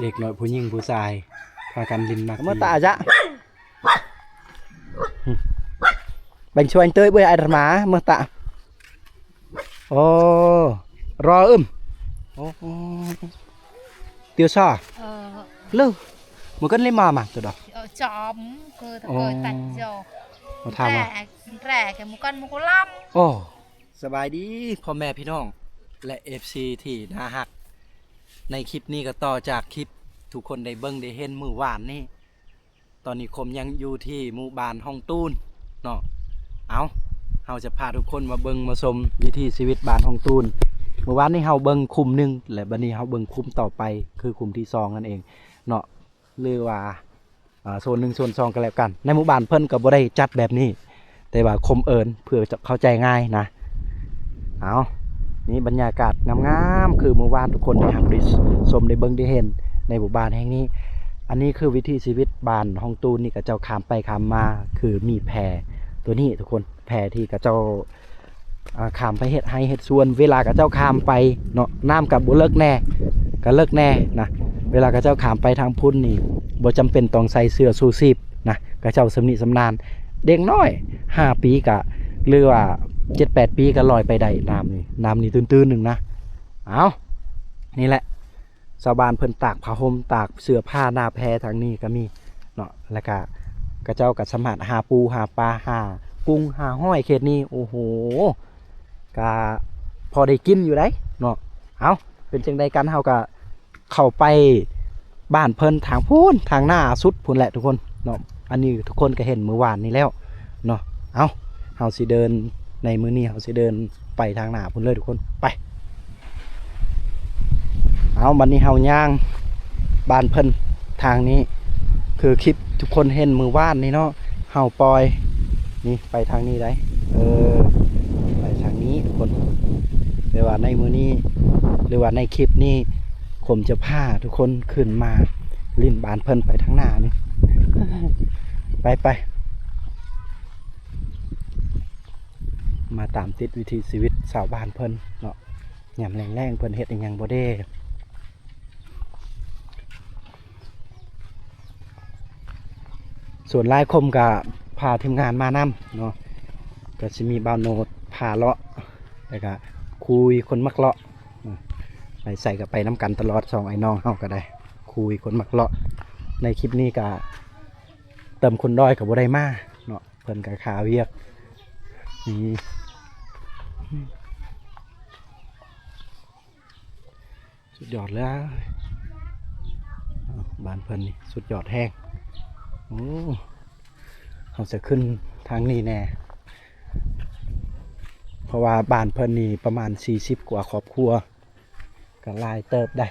ເດັກນ້ອຍຜູ້ຍິງຜູ້ຊາຍພາກັນຫຼິ້ນໝາກ Mơ tả dạ. Bánh xoay tươi bưởi ai mà mơ tả. Ồ, ro ưm. Ồ, ồ. Tiêu so. Ờ. Lơ. Mơ cân lima mà, tơ đó. Ờ, chóm, cơ, Ồ. Cơ tạch dầu. Mơ tham à. Rẻ, rẻ, cái mơ cân mơ cô lăm. Ồ. ສະບາຍດີພໍ່ແມ່ພີ່ນ້ອງ ແລະ ເອັຟຊີ ທີ່ໜ້າຮັກ. ໃນຄລິບນີ້ກໍຕໍ່ຈາກຄລິບທຸກຄົນໄດ້ເບິ່ງໄດ້ເຫັນມື້ວານນີ້. ຕອນນີ້ຄົມຍັງຢູ່ທີ່ໝູ່ບ້ານຮ່ອງຕູນເນາະ. ເອົາ ເຮົາຈະພາທຸກຄົນມາເບິ່ງມາຊົມວິຖີຊີວິດບ້ານຮ່ອງຕູນ. ມື້ວານນີ້ເຮົາເບິ່ງຄຸ້ມໜຶ່ງ ແລະ ບັດນີ້ເຮົາເບິ່ງຄຸ້ມຕໍ່ໄປ ຄືຄຸ້ມທີສອງນັ້ນເອງເນາະ ຫຼືວ່າ ອ່າ ໂຊນໜຶ່ງ ໂຊນສອງກໍແລ້ວກັນ. ໃນໝູ່ບ້ານເພິ່ນກໍບໍ່ໄດ້ຈັດແບບນີ້ ແຕ່ວ່າຄົມເອີ້ນເພື່ອຈະເຂົ້າໃຈງ່າຍນະ. ເອົາ ນີ້ບັນຍາກາດງາມໆ ຄືມື້ວານທຸກຄົນໄດ້ຮັບໄດ້ຊົມໄດ້ເບິ່ງໄດ້ເຫັນໃນໝູ່ບ້ານແຫ່ງນີ້. ອັນນີ້ຄືວິຖີຊີວິດບ້ານຮ່ອງຕູນນີ້ ເຂົາເຈົ້າຂ້າມໄປຂ້າມມາ ຄືມີແພຕົວນີ້ທຸກຄົນ ແພທີ່ເຂົາເຈົ້າ ອ່າ ຂ້າມໄປເຮັດໄຮ່ເຮັດສວນ. ເວລາເຂົາເຈົ້າຂ້າມໄປເນາະ ນ້ຳກໍບໍ່ເລິກແດ່ ກໍເລິກແດ່ນະ. ເວລາເຂົາເຈົ້າຂ້າມໄປທາງພຸ້ນນີ້ ບໍ່ຈຳເປັນຕ້ອງໃສ່ເສື້ອຊູຊີບນະ ເຂົາເຈົ້າຊຳນິຊຳນານ. ເດັກນ້ອຍຫ້າປີກະ ຫຼືວ່າເຈັດແປດປີກະລອຍໄປໄດ້ ນ້ຳນີ້ ນ້ຳນີ້ຕື້ນໆໜຶ່ງນະ. ເອົາ ນີ້ແຫຼະ ຊາວບ້ານເພິ່ນຕາກຜ້າຫົ່ມ ຕາກເສື້ອຜ້າໜ້າແພທາງນີ້ກໍມີເນາະ. ແລ້ວກະເຂົາເຈົ້າກໍສາມາດຫາປູ ຫາປາ ຫາກຸ້ງ ຫາຫອຍເຂດນີ້. ໂອ້ໂຫ ກະພໍໄດ້ກິນຢູ່ໃດເນາະ. ເອົ້າ ເປັນຈັ່ງໃດກັນ ເຮົາກະເຂົ້າໄປບ້ານເພິ່ນທາງພຸ້ນ ທາງໜ້າສຸດພຸ້ນແຫຼະທຸກຄົນເນາະ. ອັນນີ້ທຸກຄົນກໍເຫັນມື້ວານນີ້ແລ້ວເນາະ. ເອົ້າ ເຮົາຊິເດີນ ໃນມື້ນີ້ເຮົາຊິເດີນໄປທາງໜ້າພຸ້ນເລີຍທຸກຄົນ ໄປ. ເອົາ ບັດນີ້ເຮົາຍ່າງບ້ານເພິ່ນທາງນີ້ ຄືຄລິບທຸກຄົນເຫັນມື້ວານນີ້ເນາະ ເຮົາປ່ອຍນີ້ໄປທາງນີ້ໄດ໋. ເອີ ໄປທາງນີ້ທຸກຄົນ. ແຕ່ວ່າໃນມື້ນີ້ ຫຼືວ່າໃນຄລິບນີ້ ຜົມຈະພາທຸກຄົນຂຶ້ນມາຫຼິ້ນບ້ານເພິ່ນໄປທາງໜ້ານີ້ ໄປໆ. ມາຕາມຕິດວິຖີຊີວິດຊາວບ້ານເພິ່ນເນາະ ຍາມແລງໆ ເພິ່ນເຮັດອີ່ຫຍັງບໍ່ເດ້. ສ່ວນຫຼາຍຄົມກະພາທີມງານມານຳເນາະ ກະຊິມີບ່າວໂນດພາເລາະ ແລ້ວກະຄູຍຄົນມັກເລາະ ໄປໃສກະໄປນຳກັນຕະຫຼອດ ສອງອ້າຍນ້ອງເຮົາກະໄດ້ ຄູຍຄົນມັກເລາະ. ໃນຄລິບນີ້ກະ ເຕີມຄົນດອຍກໍບໍ່ໄດ້ມາເນາະ ເພິ່ນກໍຄາວຽກ. ນີ້ ສຸດຍອດເລີຍ ບ້ານເພິ່ນນີ້ສຸດຍອດແຮງ. ໂອ້ ເຮົາຈະຂຶ້ນທາງນີ້ແດ່ ເພາະວ່າບ້ານເພິ່ນນີ້ປະມານສີ່ສິບກວ່າຄອບຄົວ ກໍຫຼາຍເຕີບໄດ໋.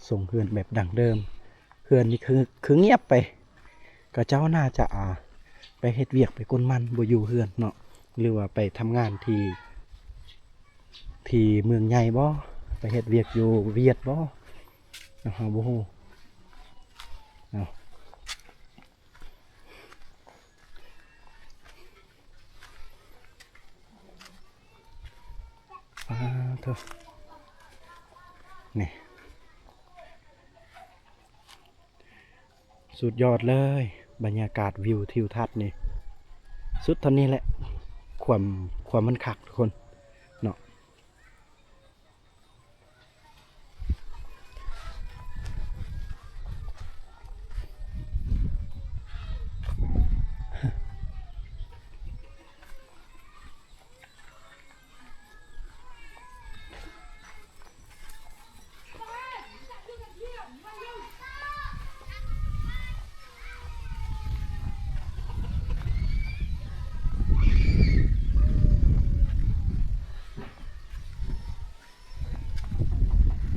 ຊົງເຮືອນແບບດັ້ງເດີມ ເຮືອນນີ້ຄື ຄືງຽບໄປ ເຂົາເຈົ້າໜ້າຈະ ອ່າ ໄປເຮັດວຽກໄປກົນມັນ ບໍ່ຢູ່ເຮືອນເນາະ ຫຼືວ່າໄປທຳງານທີ່ ທີ່ເມືອງໃຫຍ່ບໍ ໄປເຮັດວຽກຢູ່ຫວຽດບໍ ເຮົາບໍ່ຮູ້ເນາະ. ປາໂທ້ ນີ້ ສຸດຍອດເລີຍ ບັນຍາກາດວິວທິວທັດນີ້ ສຸດເທົ່ານີ້ແຫຼະ ຄວາມ ຄວາມມັນຄັກທຸກຄົນເນາະ.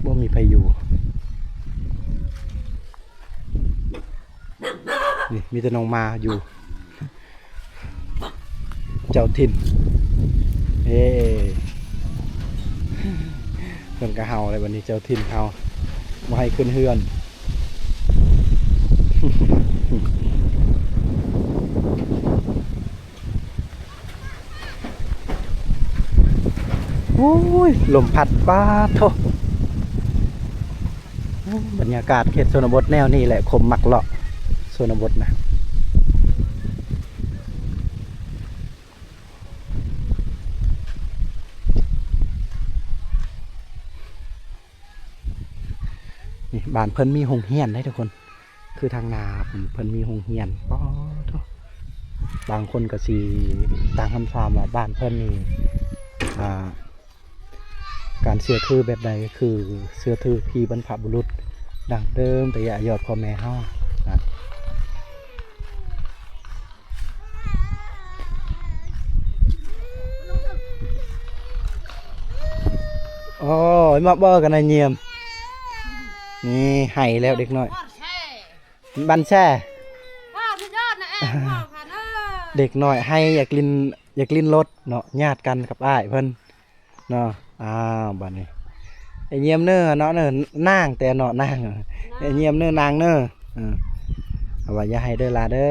ບໍ່ມີໃຜຢູ່ ນີ້ມີແຕ່ນ້ອງໝາຢູ່ ເຈົ້າຖິ່ນ ເອີ ເພິ່ນກໍເຫົ່າແລ້ວບັດນີ້ ເຈົ້າຖິ່ນເຫົ່າ ບໍ່ໃຫ້ຂຶ້ນເຮືອນ. ໂອ້ຍ ລົມພັດ ປາດໂທ້ ໂອ້ ບັນຍາກາດເຂດຊົນນະບົດແນວນີ້ແຫຼະ ຄົມມັກເລາະຊົນນະບົດນະ. ນີ້ບ້ານເພິ່ນມີໂຮງຮຽນເດ້ທຸກຄົນ ຄືທາງໜ້າເພິ່ນ ເພິ່ນມີໂຮງຮຽນ. ປາດໂທ້ ບາງຄົນກໍຊິຕັ້ງຄຳຖາມວ່າບ້ານເພິ່ນນີ້ ອ່າ ການເຊື່ອຖືແບບໃດ ຄືເຊື່ອຖືທີ່ບັນພະບຸລຸດດັ້ງເດີມແຕ່ຢ່າຍອດພໍ່ແມ່ເຮົານະ. ໂອ້ຍ ມາເບິ່ງກັນນະ ຢ້ຽມ ນີ້ໄຫ້ແລ້ວເດັກນ້ອຍ ບັນແຊ ເດັກນ້ອຍໄຫ້ ຢາກຫຼິ້ນ ຢາກຫຼິ້ນລົດເນາະ ຍາດກັນກັບອ້າຍເພິ່ນເນາະ. ອ້າວ ບາດນີ້ ໄອ້ຢ້ຽມເນີເນາະ ເນີນາງແຕ່ເນາະ ນາງ ໄອ້ຢ້ຽມເນີນາງເນີ ເອີ ເອົາວ່າຢ່າໄຫ້ເດີຫຼາເດີ.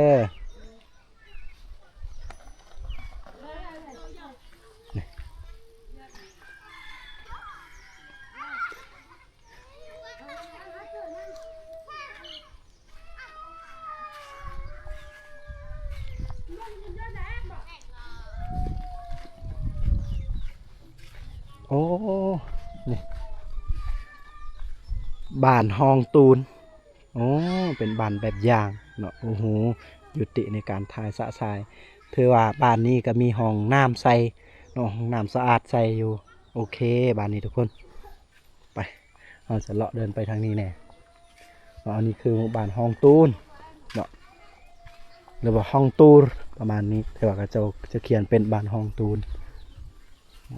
ໂອ້ ນີ້ ບ້ານຮ່ອງຕູນ. ໂອ້ ເປັນບ້ານແບບຢ່າງເນາະ. ໂອ້ໂຫ ຍຸຕິໃນການຖ່າຍສະສາຍ. ຖືວ່າບ້ານນີ້ກໍມີຫ້ອງນ້ຳໃສ່ເນາະ ຫ້ອງນ້ຳສະອາດໃສ່ຢູ່. ໂອເຄ ບ້ານນີ້ທຸກຄົນ ໄປ ເຮົາຈະເລາະເດີນໄປທາງນີ້ແດ່. ເນາະ ອັນນີ້ຄືໝູ່ບ້ານຮ່ອງຕູນເນາະ ຫຼືວ່າຮ່ອງຕູນ ປະມານນີ້ ແຕ່ວ່າເຂົາເຈົ້າຈະຂຽນເປັນບ້ານຮ່ອງຕູນ.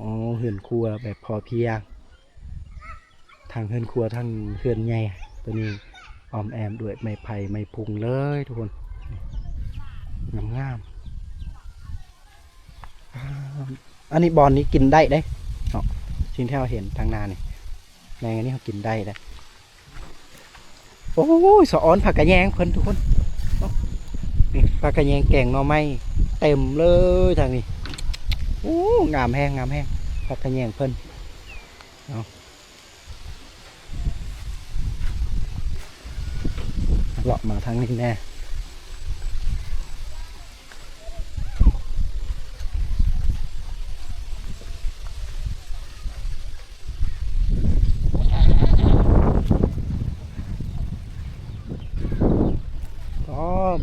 ອໍ ເຮືອນຄົວແບບພໍພຽງ ທັງເຮືອນຄົວ ທັງເຮືອນໃຫຍ່. ໂຕນີ້ອ້ອມແອ້ມດ້ວຍໄມ້ໄຜ່ໄມ້ພຸງເລີຍທຸກຄົນ ງາມໆ. ອ່າ ອັນນີ້ບ່ອນນີ້ກິນໄດ້ເດ້ເນາະ ສິ່ງທີ່ເຮົາເຫັນທາງໜ້ານີ້ ແມງອັນນີ້ເຮົາກິນໄດ້ເດ້. ໂອ້ຍ ສະອອນຜັກກະແຍງເພິ່ນທຸກຄົນເນາະ ນີ້ຜັກກະແຍງແກງໜໍ່ໄມ້ເຕັມເລີຍທາງນີ້. ໂອ້ ງາມແຮງ ງາມແຮງ ຜັກກະແຍງເພິ່ນເນາະ. ເລາະມາທາງນີ້ແດ່. ອໍ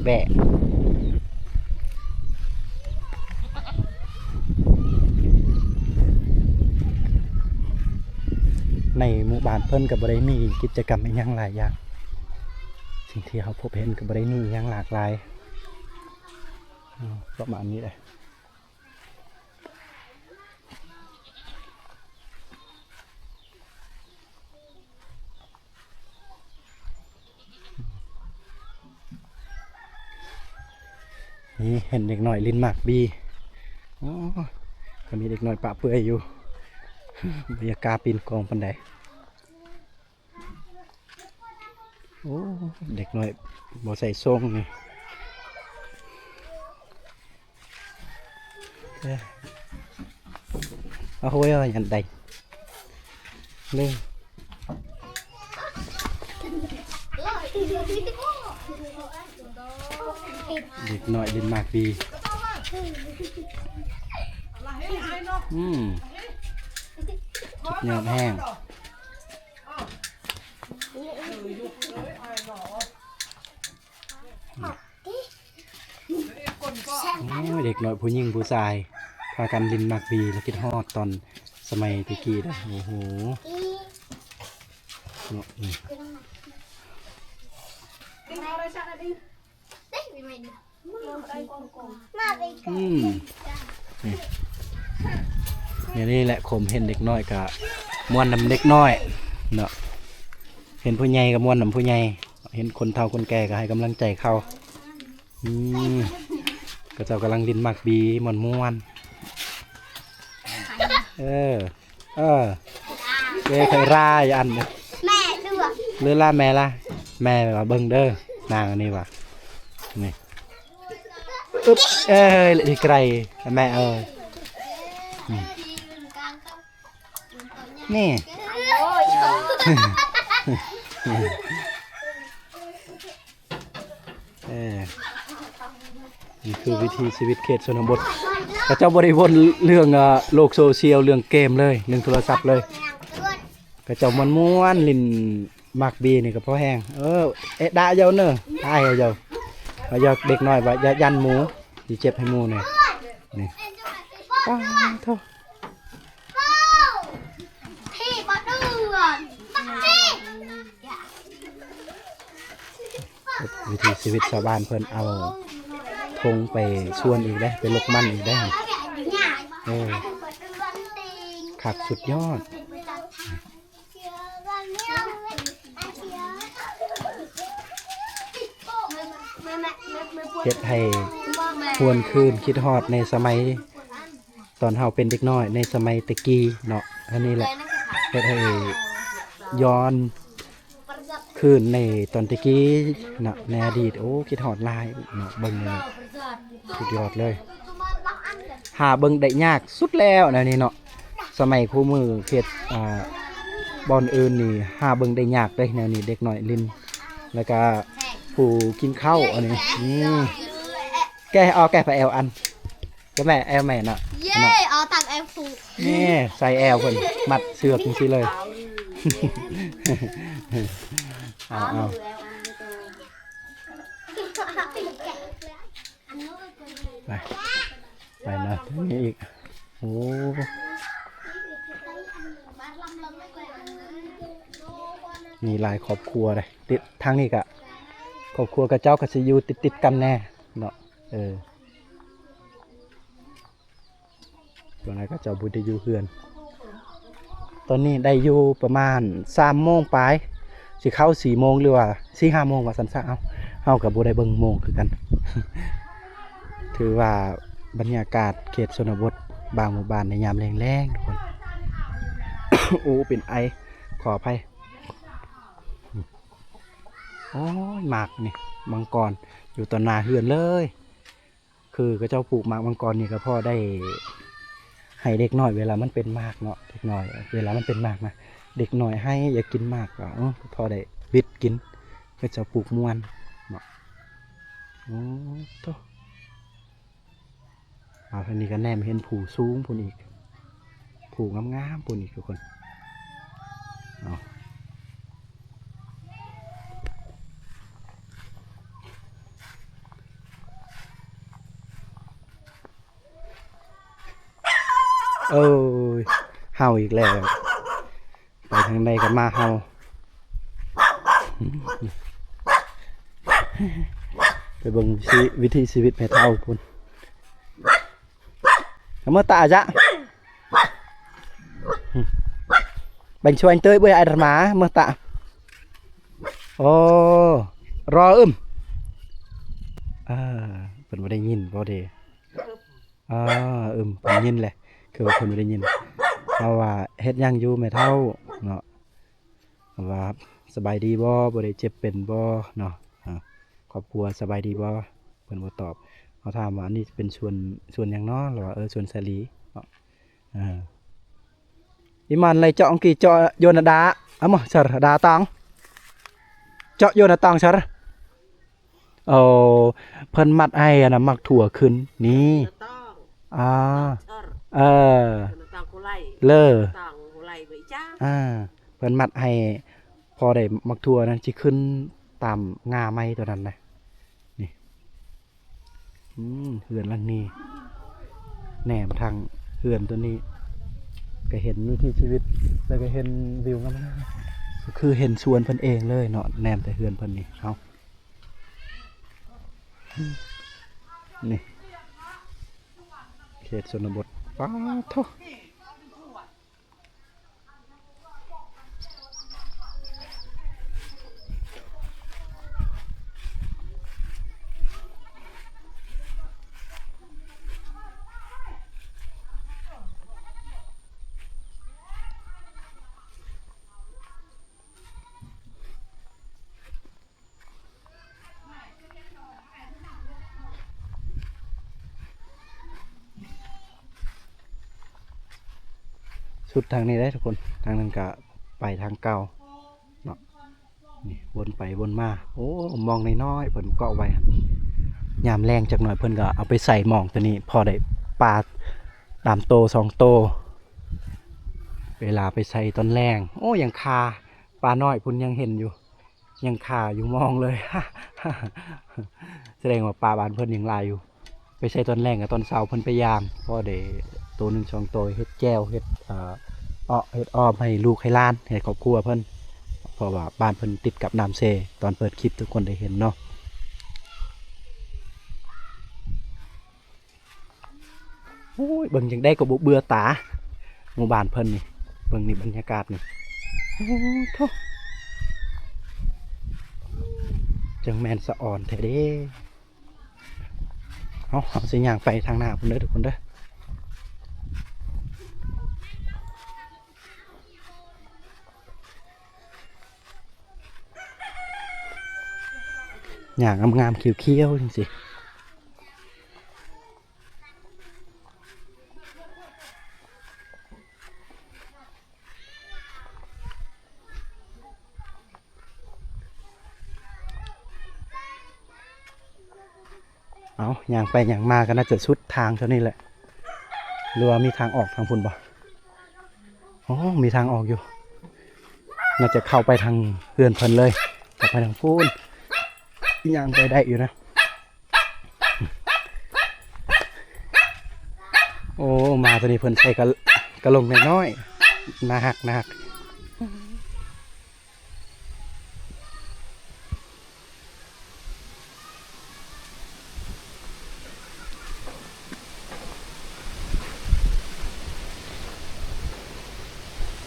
ແບະ ໃນໝູ່ບ້ານເພິ່ນກໍບໍ່ໄດ້ມີກິດຈະກຳອີ່ຫຍັງຫຼາຍຢ່າງ ສິ່ງທີ່ເຮົາພົບເຫັນກໍບໍ່ໄດ້ມີອີ່ຫຍັງຫຼາກຫຼາຍ ປະມານນີ້ແຫຼະ. ນີ້ເຫັນເດັກນ້ອຍຫຼິ້ນໝາກບີ ໂອ້ ກໍມີເດັກນ້ອຍປະເປື່ອຍຢູ່ ບໍ່ຢາກກ້າປີນກອງປານໃດ. ໂອ້ ເດັກນ້ອຍບໍ່ໃສ່ໂສ້ງນີ້ ເອີ ເອົາໂຫຍ ເອົາຫຍັງໃດ ເລີຍ ເດັກນ້ອຍຫຼິ້ນໝາກບີ ອືມ ສຸດຍອດແຮງ. ໂອ້ຍ ເດັກນ້ອຍຜູ້ຍິງຜູ້ຊາຍ ພາກັນຫຼິ້ນໝາກບີ ແລ້ວຄິດຮອດຕອນສະໄໝແຕ່ກີ້ເດີ້ ໂອ້ໂຫ ເນາະ ນີ້ ອືມ ນີ້ ນີ້ແຫຼະ ຄົມເຫັນເດັກນ້ອຍກະມ່ວນນຳເດັກນ້ອຍເນາະ ເຫັນຜູ້ໃຫຍ່ກະມ່ວນນຳຜູ້ໃຫຍ່ ເຫັນຄົນເຖົ້າຄົນແກ່ກະໃຫ້ກຳລັງໃຈເຂົາ ອືມ ເຂົາເຈົ້າກຳລັງຫຼິ້ນໝາກບີມ່ວນໆ ເອີ. ເອີ ເອີ ໄປລາຍອັນ ແມ່ ຫຼືລາແມ່ລະ ແມ່ວ່າເບິ່ງເດີ ນາງອັນນີ້ວ່າ ນີ້ ອຶບ ເອີຍ ໄກລ ແມ່ເອີຍ ອືມ. ນີ້ ເອີ ນີ້ຄືວິຖີຊີວິດເຂດຊົນນະບົດ ເຂົາເຈົ້າບໍ່ໄດ້ວົນເລື່ອງ ອາ ໂລກໂຊຊຽວ ເລື່ອງເກມເລີຍ ເລື່ອງໂທລະສັບເລີຍ ເຂົາເຈົ້າມ່ວນໆ ຫຼິ້ນໝາກບີນີ້ກໍພໍແຮງ ເອີ ເອະ ດະເຍົາເນີ ອາຍເຍົາ ເຂົາຢາກເດັກນ້ອຍວ່າຢ່າຢັນໝູ ຊິເຈັບໃຫ້ໝູນີ້ ນີ້ ປາໂທ້ ທີ່ບໍ່ເດືອນ ທີ່ ວິຖີຊີວິດຊາວບ້ານເພິ່ນເອົາທົ່ງໄປສວນອີກເດ້ ໄປລົກມັນອີກເດ້ ເອີ ຄັກສຸດຍອດ ເຮັດໃຫ້ຫວນຄືນຄິດຮອດໃນສະໄໝ ຕອນເຮົາເປັນເດັກນ້ອຍໃນສະໄໝແຕ່ກີ້ເນາະ ອັນນີ້ແຫຼະເຮັດໃຫ້ຍ້ອນຄືນໃນຕອນແຕ່ກີ້ເນາະ ໃນອະດີດ ໂອ້ ຄິດຮອດຫຼາຍເນາະ ເບິ່ງນີ້ສຸດຍອດເລີຍ ຫາເບິ່ງໄດ້ຍາກສຸດແລ້ວແນວນີ້ເນາະ ສະໄໝຄູ່ມື້ເຂດ ອ່າ ບ່ອນອື່ນນີ້ຫາເບິ່ງໄດ້ຍາກເດ້ແນວນີ້ ເດັກນ້ອຍຫຼິ້ນ ແລ້ວກະຜູ້ກິນເຂົ້າ ອັນນີ້ ນີ້ ແກະເອົາ ແກະໄປແອວອັນ ກໍແມ່ແອວແມ່ນະ ເຢ້ ເນາະ ເອົາຕາມແອວຜູ້ ນີ້ໃສ່ແອວເພິ່ນ ມັດເຊືອກຈັ່ງຊີ້ເລີຍ ເອົາ ເອົາ ໄປ ໄປນະ ນີ້ອີກ ໂອ້ ມີຫຼາຍຄອບຄົວເດ້ ຕິດ ທາງນີ້ກະ ຄອບຄົວເຂົາເຈົ້າກໍຊິຢູ່ຕິດໆກັນແດ່ເນາະ ເອີ ສ່ວນຫຼາຍເຂົາເຈົ້າບໍ່ໄດ້ຢູ່ເຮືອນ ຕອນນີ້ໄດ້ຢູ່ປະມານສາມໂມງປາຍ ຊິເຂົ້າສີ່ໂມງ ຫຼືວ່າສີ່ຫ້າໂມງວ່າຊັ້ນຊະ ເຮົາ ເຮົາກໍບໍ່ໄດ້ເບິ່ງໂມງຄືກັນ ຖືວ່າບັນຍາກາດເຂດຊົນນະບົດບາງໝູ່ບ້ານໃນຍາມແລງໆ ທຸກຄົນ ໂອ້ ເປັນໄອ ຂໍອະໄພ ໂອ້ຍ ໝາກນີ້ ມັງກອນ ຢູ່ຕໍ່ໜ້າເຮືອນເລີຍ ຄືເຂົາເຈົ້າປູກໝາກມັງກອນນີ້ກໍພໍໄດ້ໃຫ້ເດັກນ້ອຍ ເວລາມັນເປັນໝາກເນາະ ເດັກນ້ອຍເວລາມັນເປັນໝາກນະ ເດັກນ້ອຍໄຫ້ຢາກກິນໝາກກໍ ເອີ ພໍໄດ້ວິດກິນ ເຂົາເຈົ້າປູກມ່ວນເນາະ ໂອ້ໂທ້ ເອົາ ທາງນີ້ກໍແນມເຫັນພູສູງພຸ້ນອີກ ພູງາມໆພຸ້ນອີກທຸກຄົນ ເອົາ ໂອ້ຍ ເຫົ່າອີກແລ້ວ ໄປທາງໃດກໍມາເຫົ່າ ໄປເບິ່ງວິຖີຊີວິດແມ່ເຖົ້າພຸ້ນ Mơ tả dạ. Bánh xoay tươi bơi ai mà mơ tả. Ồ, ro ưm. ເພິ່ນບໍ່ໄດ້ຍິນບໍ່ເດ ເອີ ເພິ່ນຍິນແຫຼະ ຄືວ່າເພິ່ນບໍ່ໄດ້ຍິນ ເຮົາວ່າເຮັດຫຍັງຢູ່ແມ່ເຖົ້າເນາະ ວ່າສະບາຍດີບໍ່ ບໍ່ໄດ້ເຈັບເປັນບໍ່ເນາະ ຄອບຄົວສະບາຍດີບໍ່ ເພິ່ນບໍ່ຕອບ ເຮົາຖາມວ່າອັນນີ້ເປັນສວນ ສວນຫຍັງເນາະ ລາວວ່າ ເອີ ສວນສາລີເນາະ Iman lai chọn kì chọn yona đá. Amo sar đá tong. Chọn yona tong sar. ໂອ້ ເພິ່ນມັດໃຫ້ອັນນະໝາກຖົ່ວຂຶ້ນນີ້ ອາ ເອີ ເລີ ອາ ເພິ່ນມັດໃຫ້ພໍໄດ້ໝາກຖົ່ວນັ້ນຊິຂຶ້ນຕາມງ່າໄມ້ຕົວນັ້ນນະ ນີ້ ອືມ ເຮືອນຫຼັງນີ້ ແນມທາງເຮືອນຕົວນີ້ ກໍເຫັນວິຖີຊີວິດ ແລ້ວກໍເຫັນວິວງາມໆ ກໍຄືເຫັນສວນເພິ່ນເອງເລີຍເນາະ ແນມແຕ່ເຮືອນເພິ່ນນີ້ ເຮົາ ນີ້ ເຂດຊົນນະບົດ ປາໂທ້. ສຸດທາງນີ້ເດ້ທຸກຄົນ ທາງນັ້ນກະໄປທາງເກົ່າເນາະ. ນີ້ວົນໄປວົນມາ ໂອ້ ມອງນ້ອຍໆ ເພິ່ນເກາະໄວ້. ຍາມແລງຈັກໜ້ອຍເພິ່ນກໍເອົາໄປໃສ່ມອງໂຕນີ້ ພໍໄດ້ປາ ສາມໂຕ ສອງໂຕ ເວລາໄປໃສ່ຕອນແລງ. ໂອ້ ຍັງຄາ ປານ້ອຍພຸ້ນຍັງເຫັນຢູ່ ຍັງຄາຢູ່ມອງເລີຍ. ສະແດງວ່າປາບ້ານເພິ່ນຍັງຫຼາຍຢູ່. ໄປໃສ່ຕອນແລງກັບຕອນເຊົ້າເພິ່ນໄປຢາມ ພໍໄດ້ໂຕໜຶ່ງສອງໂຕ ເຮັດແຈ່ວ ເຮັດ ເອີ ເອາະ ເຮັດອອມໃຫ້ລູກໃຫ້ຫຼານ ໃຫ້ຄອບຄົວເພິ່ນ ເພາະວ່າບ້ານເພິ່ນຕິດກັບນ້ຳເຊ ຕອນເປີດຄລິບທຸກຄົນໄດ້ເຫັນເນາະ. ໂອ້ຍ ເບິ່ງຈັ່ງໃດກໍບໍ່ເບື່ອຕາ ໝູ່ບ້ານເພິ່ນນີ້. ເບິ່ງນີ້ ບັນຍາກາດນີ້ ໂອ້ໂທ້ ຈັ່ງແມ່ນສະອອນແທ້ເດ້. ເຮົາ ເຮົາຊິຍ່າງໄປທາງໜ້າພຸ້ນເດີທຸກຄົນເດີ. ຫຍ້າງາມໆ ຂຽວໆ ຈັ່ງຊີ້. ເອົາ ຍ່າງໄປຍ່າງມາກໍໜ້າຈະສຸດທາງເທົ່ານີ້ແຫຼະ ຫຼືວ່າມີທາງອອກທາງພຸ້ນບໍ່? ໂອ້ ມີທາງອອກຢູ່ ໜ້າຈະເຂົ້າໄປທາງເຮືອນເພິ່ນເລີຍ ເຂົ້າໄປທາງພຸ້ນ ຍ່າງໄປໄດ້ຢູ່ນະ. ໂອ້ ໝາໂຕນີ້ເພິ່ນໃສ່ກະ ກະລົງນ້ອຍໆ ໜ້າຮັກ ໜ້າຮັກ.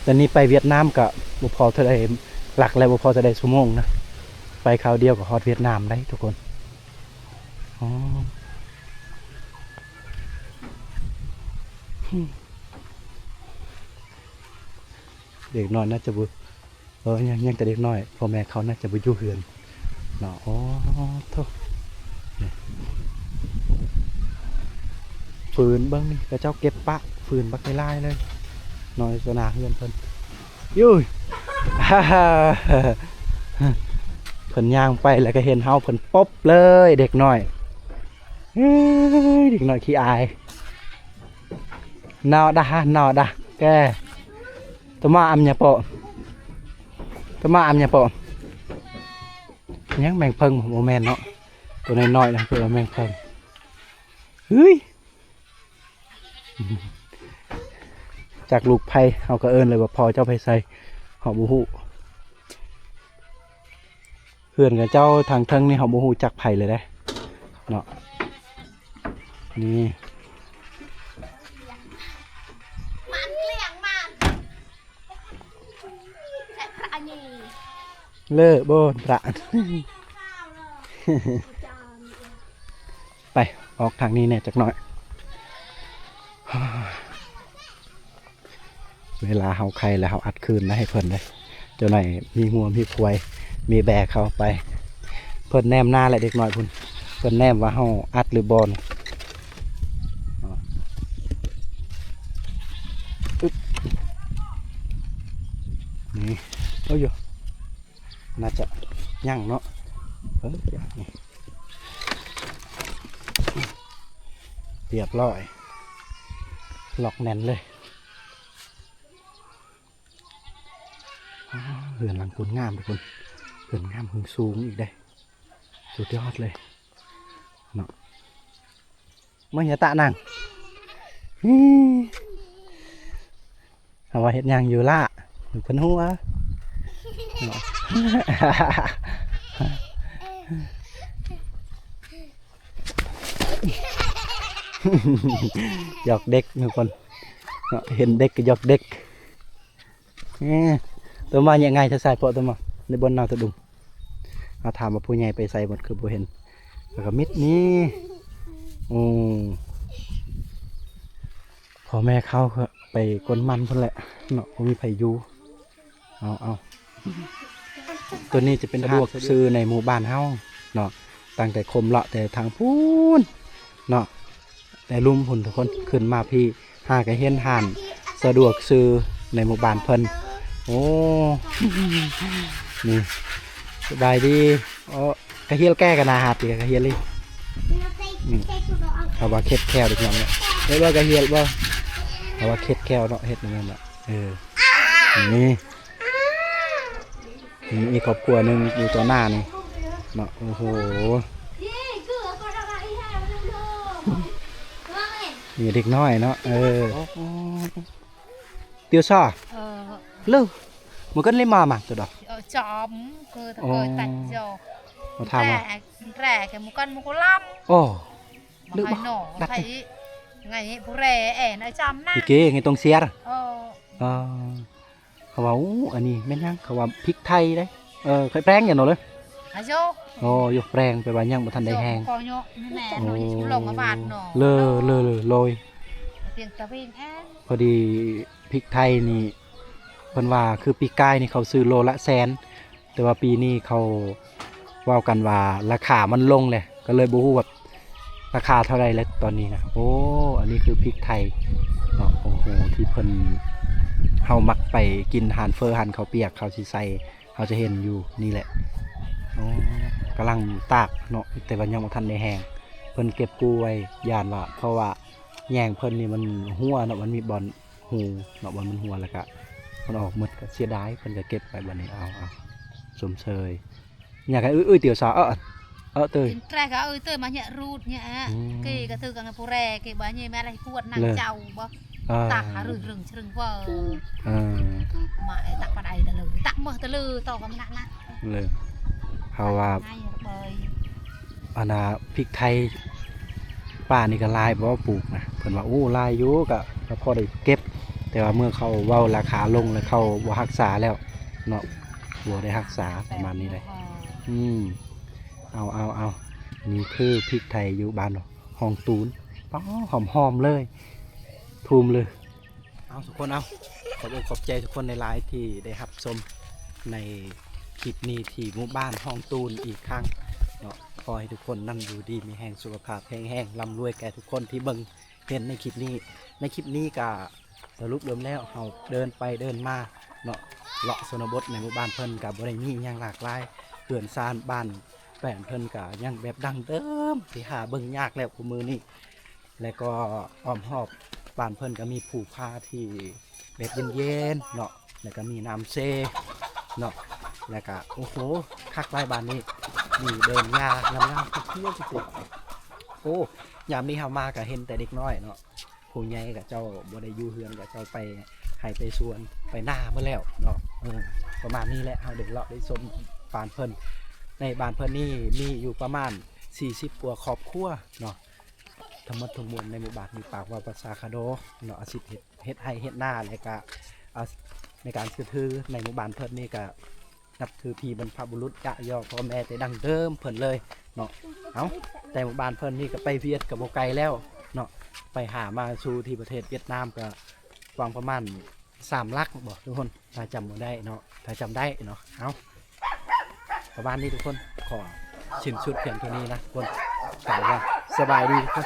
ແຕ່ນີ້ໄປຫວຽດນາມກະບໍ່ພໍເທົ່າໃດ ຫຼັກແລ້ວບໍ່ພໍເທົ່າໃດຊົ່ວໂມງນະ ໄປຄາວດຽວກໍຮອດຫວຽດນາມໄດ໋ທຸກຄົນ. ອໍ ເດັກນ້ອຍໜ້າຈະບໍ່ ເອີ ຍັງ ຍັງແຕ່ເດັກນ້ອຍ ພໍ່ແມ່ເຂົາໜ້າຈະບໍ່ຢູ່ເຮືອນເນາະ. ໂອ້ໂທ້ ນີ້ ຟືນ ເບິ່ງນີ້ ເຂົາເຈົ້າເກັບປະຟືນບັກຫຼາຍໆເລີຍ ນ້ອຍຕໍ່ໜ້າເຮືອນເພິ່ນ. ຢູ່ ເພິ່ນຍ່າງໄປແລ້ວກໍເຫັນເຮົາ ເພິ່ນປົບເລີຍເດັກນ້ອຍ. ເອີ ເດັກນ້ອຍຂີ້ອາຍ. ນາວດາ ນາວດາ ແກ ຕະມາອຳຍາໂປ ຕະມາອຳຍາໂປ. ຫຍັງ ແມງເຜິ້ງ ບໍ່ແມ່ນເນາະ ໂຕນ້ອຍໆນະ ເພິ່ນວ່າແມງເຜິ້ງ. ເຮີ້ຍ ຈັກລູກໃຜ ເຮົາກໍເອີ້ນເລີຍວ່າພໍ່ເຈົ້າໄປໃສ ເຮົາບໍ່ຮູ້. ເຮືອນຂອງເຈົ້າທາງເທິງນີ້ ເຮົາບໍ່ຮູ້ຈັກໃຜເລີຍເດ້ເນາະ. ນີ້ ເລີ້ໂບນພຣະ ໄປ ອອກທາງນີ້ແດ່ຈັກໜ້ອຍ. ເວລາເຮົາໄຂ່ແລ້ວ ເຮົາອັດຄືນໃຫ້ເພິ່ນເດ້. ເຈົ້າໜ້ອຍມີງົວມີຄວາຍ ມີແບເຂົ້າໄປ. ເພິ່ນແນມໜ້າແຫຼະເດັກນ້ອຍພຸ້ນ ເພິ່ນແນມວ່າເຮົາອັດຫຼືບໍ່. ອຶບ ນີ້ ໂອ້ຍ ໜ້າຈະຍັງເນາະ. ເອີ ນີ້ ຮຽບຮ້ອຍ ລັອກແໜ້ນເລີຍ. ອ້າວ ເຮືອນຫຼັງຄົນງາມທຸກຄົນ ເຮືອນງາມ ເຮືອນສູງອີກເດ້ ສຸດຍອດເລີຍເນາະ. ມາເຮຍຕະນັ່ງ ເຮົາວ່າເຮັດຫຍັງຢູ່ລະ ເພິ່ນຫົວເນາະ. ຢອກເດັກທຸກຄົນເນາະ ເຫັນເດັກກໍຢອກເດັກ. ເອີ ໂຕມາແຍະງ່າຍແທ້ ສາຍເປາະໂຕມາ ໃນບ່ອນນາວຕະດຸງ. ເຮົາຖາມວ່າຜູ້ໃຫຍ່ໄປໃສໝົດ ຄືບໍ່ເຫັນ ແລ້ວກໍມິດນີ້. ໂອ້ ພໍ່ແມ່ເຂົາກໍໄປກົນມັນພຸ້ນແຫຼະເນາະ ບໍ່ມີໃຜຢູ່. ເອົາ ເອົາ ຕົວນີ້ຈະເປັນຮ້ານສະດວກຊື້ໃນໝູ່ບ້ານເຮົາເນາະ ຕັ້ງແຕ່ຄົມເລາະແຕ່ທາງພຸ້ນເນາະ ແຕ່ລຸ່ມພຸ້ນທຸກຄົນ ຂຶ້ນມາພີ້ຫາກໍເຫັນຮ້ານສະດວກຊື້ ໃນໝູ່ບ້ານເພິ່ນ. ໂອ້ ນີ້ ສະບາຍດີ. ໂອ້ ກະຮຽນແກ່ກະໜ້າຮັກດີ ກະຮຽນລີ. ອືມ ເຂົາວ່າເຂັດແຂ້ວເດັກນ້ອຍເນາະ. ເຮັດບໍ່ ກະຮຽນບໍ່? ເຂົາວ່າເຂັດແຂ້ວເນາະ ເຮັດແນວນັ້ນນະ. ເອີ ນີ້ ມີອີກຄອບຄົວໜຶ່ງຢູ່ຕໍ່ໜ້ານີ້ເນາະ. ໂອ້ໂຫ ມີເດັກນ້ອຍເນາະ. ເອີ Tiểu sa. Ờ. Lơ. Một cân lấy mà mà từ đó. Ờ, chóm, cơ, cơ, ồ, tạch rồi. Mà tham à? Rẻ, rẻ cái một cân một cô lăm. Ồ. Mà hay nổ, đắt thầy. Ngày ấy, bố rẻ, ẻ, nói chăm na. Cái kia, ngày tông xiar. Ờ. Ờ. ເຂົາວ່າ ໂອ້ ອັນນີ້ແມ່ນຫຍັງ? ເຂົາວ່າພິກໄທເດ້. ເອີ ໄປແປງຫຍັງເນາະເລີຍ? ອາໂຍ ໂອ້ ໂຍກແປງ ແປວ່າຍັງບໍ່ທັນໄດ້ແຫ້ງ. ໂອ້ ເລີ ເລີ ເລີ ໂລຍ. ພໍດີພິກໄທນີ້ ເພິ່ນວ່າຄືປີກາຍນີ້ເຂົາຊື້ໂລລະແສນ ແຕ່ວ່າປີນີ້ເຂົາເວົ້າກັນວ່າລາຄາມັນລົງແຫຼະ ກໍເລີຍບໍ່ຮູ້ວ່າ ລາຄາເທົ່າໃດແລ້ວຕອນນີ້ນະ. ໂອ້ ອັນນີ້ຄືພິກໄທເນາະ. ໂອ້ໂຫ ທີ່ເພິ່ນ ເຮົາມັກໄປກິນຮ້ານເຝີ ຮ້ານເຂົ້າປຽກ ເຂົາຊິໃສ່ ເຮົາຈະເຫັນຢູ່ນີ້ແຫຼະ. ໂອ້ ກຳລັງຕາກເນາະ ແຕ່ວ່າຍັງບໍ່ທັນໄດ້ແຫ້ງ. ເພິ່ນເກັບກູ້ໄວ້ ຢ້ານວ່າ ເພາະວ່າແຍງເພິ່ນນີ້ມັນຮົ່ວເນາະ ມັນມີບ່ອນຮູເນາະ ບ່ອນມັນຮົ່ວ ແລ້ວກະມັນອອກໝົດ ກະເສຍດາຍ. ເພິ່ນກະເກັບໄວ້ບັດນີ້. ເອົາ ເອົາ ຊົມເຊີຍ. ຢາກໃຫ້ເອື້ອຍ ເອື້ອຍ Tiểu sa ເອີ ເອີ ເຕີຍ Trên tre cả ơi tơi mà nhẹ rụt nhẹ á. Ừm. Kì cả thư cả người pù rè, kì bà nhì mẹ lại cuột nặng chầu bơ. Ờ. Tạc hả rừng rừng rừng bơ. Ờ. Mà ấy tạc bà đáy tà lư, tạc mơ tà lư, tỏ cả mẹ nặng nặng. Lư. Hào à. Ngay bơi. ອັນນ່າ ພິກໄທປ່ານີ້ກະຫຼາຍບໍ່ ປູກນະ? ເພິ່ນວ່າ ໂອ້ ຫຼາຍຢູ່ ກະ ກະພໍໄດ້ເກັບ ແຕ່ວ່າເມື່ອເຂົາເວົ້າລາຄາລົງແລ້ວ ເຂົາບໍ່ຮັກສາແລ້ວເນາະ ບໍ່ໄດ້ຮັກສາ ປະມານນີ້ແຫຼະ. ອືມ ເອົາ ເອົາ ເອົາ ນີ້ຄືພິກໄທຢູ່ບ້ານຮ່ອງຕູນ. ປ້າ ຫອມໆເລີຍ ທຸ່ມເລີຍ. ເອົາ ທຸກຄົນ ເອົາ ຂອບອົກຂອບໃຈທຸກຄົນຫຼາຍໆທີ່ໄດ້ຮັບຊົມໃນຄລິບນີ້ທີ່ໝູ່ບ້ານຮ່ອງຕູນອີກຄັ້ງເນາະ. ຂໍໃຫ້ທຸກຄົນນັ້ນຢູ່ດີມີແຮງ ສຸຂະພາບແຂງແຮງ ລ່ຳລວຍແກ່ທຸກຄົນທີ່ເບິ່ງເຫັນໃນຄລິບນີ້. ໃນຄລິບນີ້ກະສະຫຼຸບລວມແລ້ວ ເຮົາເດີນໄປເດີນມາເນາະ ເລາະຊົນນະບົດໃນໝູ່ບ້ານເພິ່ນກະບໍ່ໄດ້ມີຫຍັງຫຼາກຫຼາຍ. ເຮືອນຊານບ້ານແປ້ນເພິ່ນກະຍັງແບບດັ້ງເດີມ ທີ່ຫາເບິ່ງຍາກແລ້ວຄູ່ມື້ນີ້. ແລະກໍອ້ອມຮອບບ້ານເພິ່ນກໍມີພູຜາທີ່ແບບເຢັນໆເນາະ ແລະກໍມີນ້ຳເຊເນາະ ແລະກໍ ໂອ້ໂຫ ຄັກຫຼາຍບ້ານນີ້ ມີດອນຫຍ້າງາມໆ ຂຽວໆ. ໂອ້ ຍາມນີ້ເຮົາມາກໍເຫັນແຕ່ເດັກນ້ອຍເນາະ ຜູ້ໃຫຍ່ເຂົາເຈົ້າບໍ່ໄດ້ຢູ່ເຮືອນ ເຂົາເຈົ້າໄປໄຮ່ໄປສວນໄປນາໝົດແລ້ວເນາະ. ເອີ ປະມານນີ້ແຫຼະ ເຮົາໄດ້ເລາະໄດ້ຊົມບ້ານເພິ່ນ. ໃນບ້ານເພິ່ນນີ້ມີຢູ່ປະມານສີ່ສິບກວ່າຄອບຄົວເນາະ. ທັງໝົດທັງມວນໃນໝູ່ບ້ານນີ້ປາກເວົ້າພາສາຂະດໍເນາະ ອາຊີບເຮັດ ເຮັດໄຮ່ເຮັດນາ ແລະກະ ອາ ໃນການເຊື່ອຖືໃນໝູ່ບ້ານເພິ່ນນີ້ກະນັບຖືຜີບັນພະບຸລຸດ ຍະຍໍພໍ່ແມ່ແຕ່ດັ້ງເດີມເພິ່ນເລີຍເນາະ. ເອົ້າ ແຕ່ໝູ່ບ້ານເພິ່ນນີ້ກະໄປຫວຽດກະບໍ່ໄກແລ້ວເນາະ ໄປຫາມາສູ່ທີ່ປະເທດຫວຽດນາມກະຫວ່າງປະມານ ສາມຫຼັກບໍທຸກຄົນ ຖ້າຈຳບໍ່ໄດ້ເນາະ ຖ້າຈຳໄດ້ເນາະ. ເອົ້າ ປະມານນີ້ທຸກຄົນ ຂໍສິ້ນສຸດພຽງເທົ່ານີ້ນະທຸກຄົນ ກ່າວວ່າສະບາຍດີທຸກຄົນ.